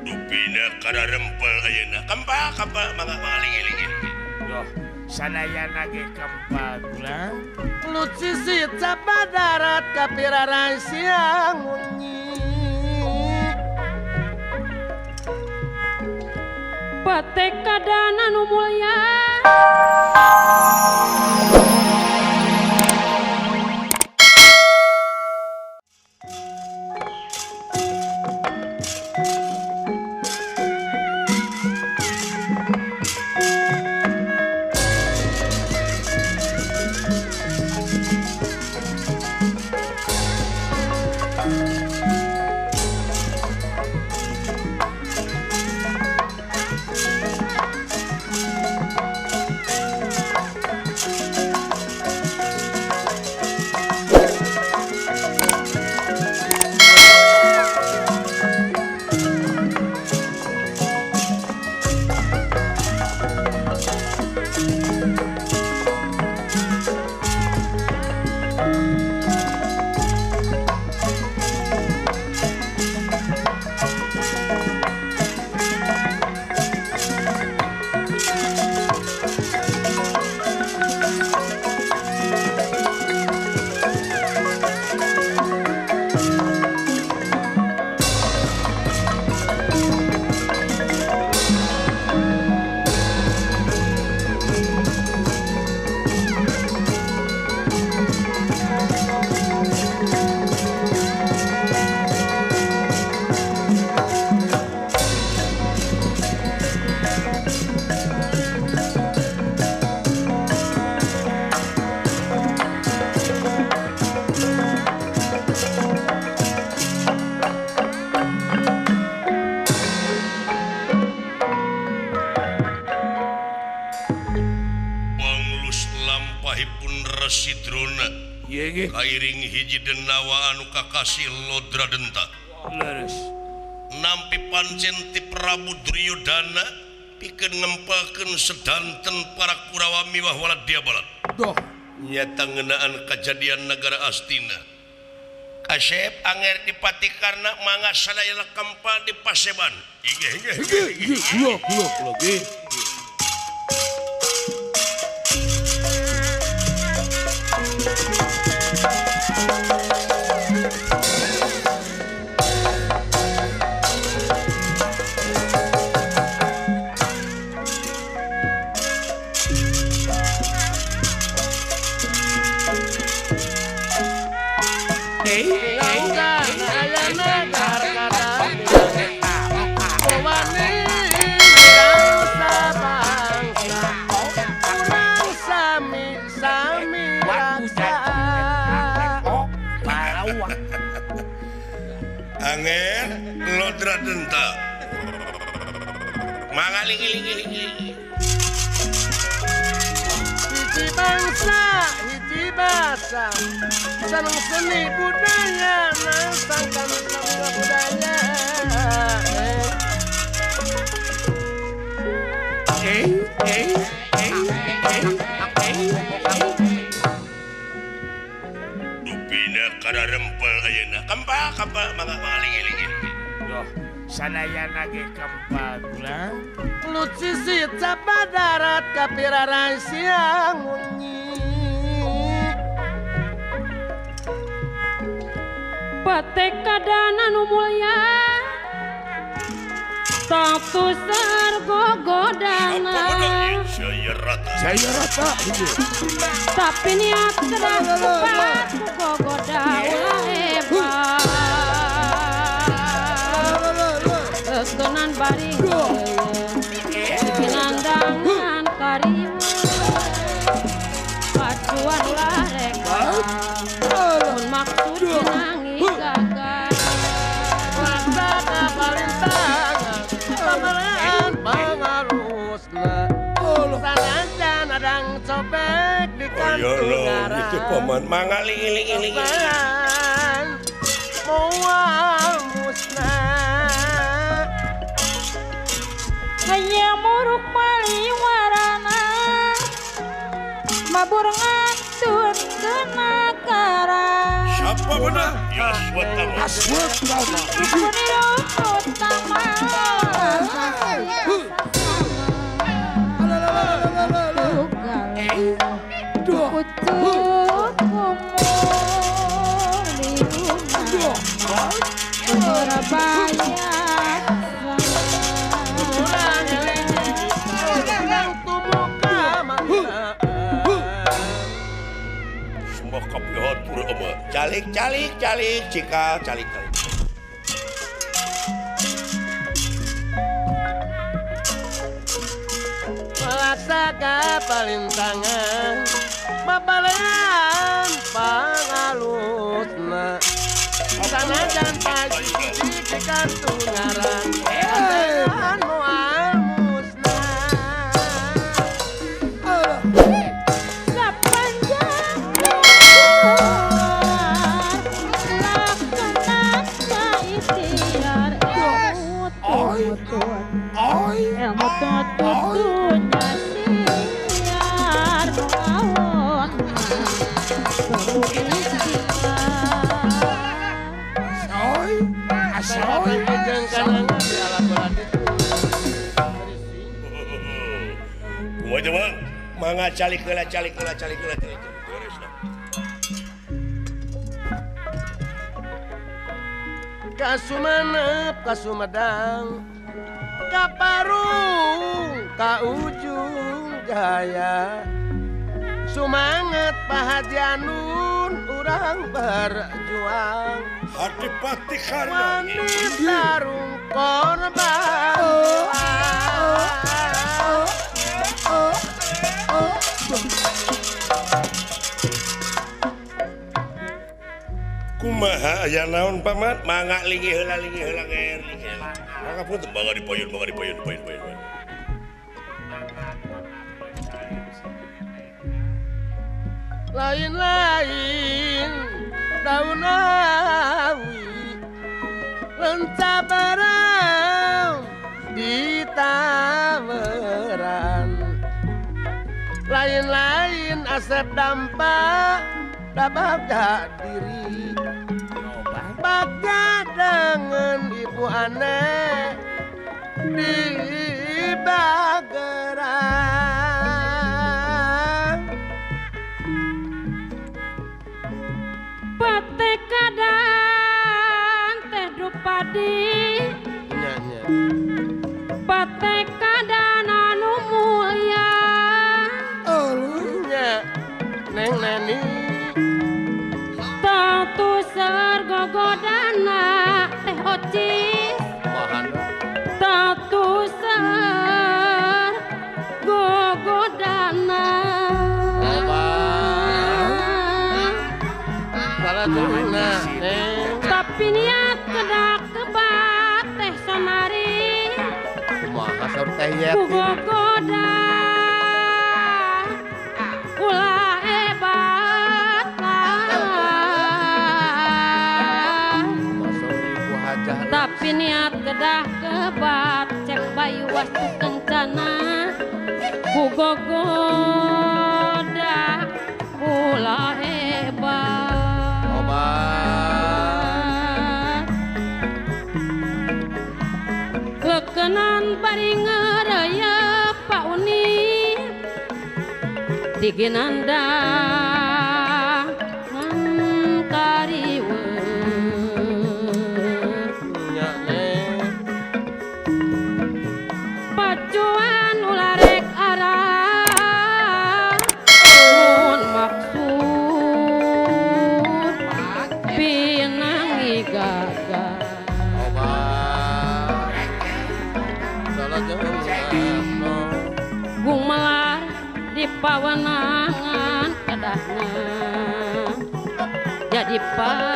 Dupina kada rempel ayeuna. Kempal kempal mangga maling-iling. Duh, sadayana ge kempal gula. Lut sisi capadarat kapiraran siang wengi. Patekadana nu mulya. Kairing hiji denawa anu kakasih Lodra Denta. Leres. Nampi pancen ti Prabu Duryudana pikeun ngempelkeun sedanten para Kurawa miwah waladya balat. Doh, nyata ngeunaan kajadian nagara Astina. Kasep anger dipati karna mangga sadayana kempal di paseban. Inggih inggih inggih inggih inggih. Anger Lodra Denta. Mangga lingi-lingi. Hiji bangsa, hiji bahasa, seneng seni budaya, nasangkan sama budaya. Dupina kada rempel ayeuna. Kempal kempal mangga maling-iling. Duh, sadayana ge kempal gula. Lut sisi capadarat kapiraran siang wengi. Patekadana nu mulya. Tatu sargogodana. Jaya rata. Jaya rata. Tapi niat terang kupat gogoda ulah hebat. Kekenan baring pinandangan karima. Pacuan ulah reka. Mun maksud nangis gagal. Wasana palintangan pameran pangarusna. Sanajan adang cobek di kantung garang. Itu paman mangga lingi-lingi. Moal musnah. Hanya muruk paliwarana mabur ngantun kena karang. Jawabanna ya Aswatama. Aswatama. Calik calik calik cikal calik calik. Melaksaka palintangan mabalean pangalusna sanajan pagi di kantung ngaran ehan moal musnah. Mangga calik heula calik heula calik heula calik. Ka Sumenep ka Sumedang ka Parung ka Ujung Jaya sumanget Pak Haji Anun urang berjuang Adipati Karna wani tarung korban. Kumaha aya naon paman? Mangga linggih heula ger linggih heula. Mangga pun mangga dipayun mangga dipayun payun payun. Lain-lain daun awi lenca barang di taweran. Lain-lain asep dampak dabagja diri bagja dengan ibu aneh di bageran. Pate kadang teh drupadi pate kadang anu mulia Neng Neni tatu sergogodana teh ocis tatu sergogodana tapi niat kedak kebat teh sonari kugogoda ulah hebat tapi niat kedah kebat cek bayu wastu kencana kugogoda ulah hebat. Kekenan bari ngeraya Pak Uni diginanda kariwe pacuan ularek arah mun maksud pinangi gagah. Gumelar di pawenangan kedahna jadi pa